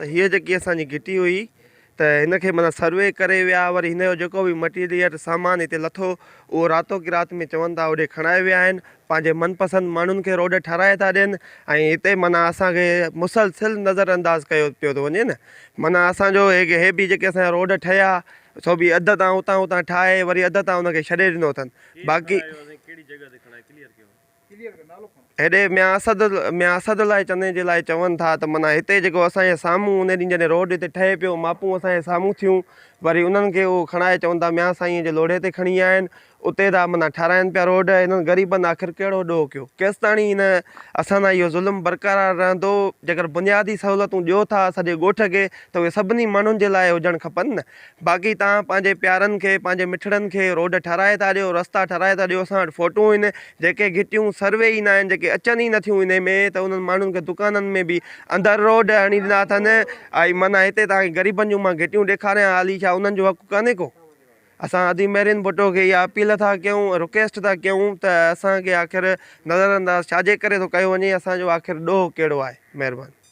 ته هيء جيڪي اسان جي گهٽي هئي ته هن کي معنيٰ سروي ڪري ويا وري هن جو جيڪو به مٽيريل سامان هتي لٿو اهو راتو ڪي رات ۾ چون ٿا هوڏي کڻائي ويا آهن پنهنجي من پسند ماڻهن کي روڊ ٺهرائي ٿا ڏين ۽ هتي معنيٰ اسان کي مسلسل نظر انداز ڪيو پيو ٿو وڃي نه معنيٰ اسان جو هي هي به جيڪي اسان جا روڊ ٺهيا سو به اڌ تان اتان اتان ٺاهي وري اڌ تان ان کي ڇڏي ڏنو اٿن باقي ڪهڙي جڳهه تي کڻائي ڪليئر ڪيو. هيڏي ميان اسد ميان اسد الله چني جي لاء چون ٿا ته معنيٰ هتي جيڪو اسان جي سامهون ان ڏينهن جڏهن روڊ هتي ٺهي پيو ماپون اسان جي سامهون ٿيون وري انهن کي اهو کڻائي چون ٿا ميان سائينء جي لوڙهي تي کڻي آيا آهن اتي ٿا معنيٰ ٺهرائن پيا روڊ هنن غريبن آخر ڪهڙو ڏوهه ڪيو ڪيستاڻي هن اسان سان اهو ظلم برقرار رهندو جيڪر بنيادي سهولتون ڏيو ٿا سڄي ڳوٺ کي ته اهي سڀني ماڻهن جي لاء هجڻ کپن نه باقي توهان پنهنجي پيارن کي پنهنجي مٺڙن کي روڊ ٺهرائي ٿا ڏيو رستا ٺهرائي ٿا ڏيو اسان وٽ فوٽون آهن جيڪي گهٽيون سروي ئي ناهن جيڪي اچن ئي نٿيون انهي ۾ ته انهن ماڻهن کي دڪانن ۾ به اندر روڊ هڻي ڏنا اٿن ۽ معنيٰ هتي توهان کي غريبن جون مان گهٽيون ڏيکاريان هالي ڇا انهن جو حق ڪانهي ڪو اسان ادي ميرين ڀٽو کي اها اپيل ٿا ڪيون رڪويسٽ ٿا ڪيون ته اسان کي آخر نظر انداز ڇاجي ڪري ٿو ڪيو وڃي اسان جو آخر ڏوهه ڪهڙو آهي مهرباني.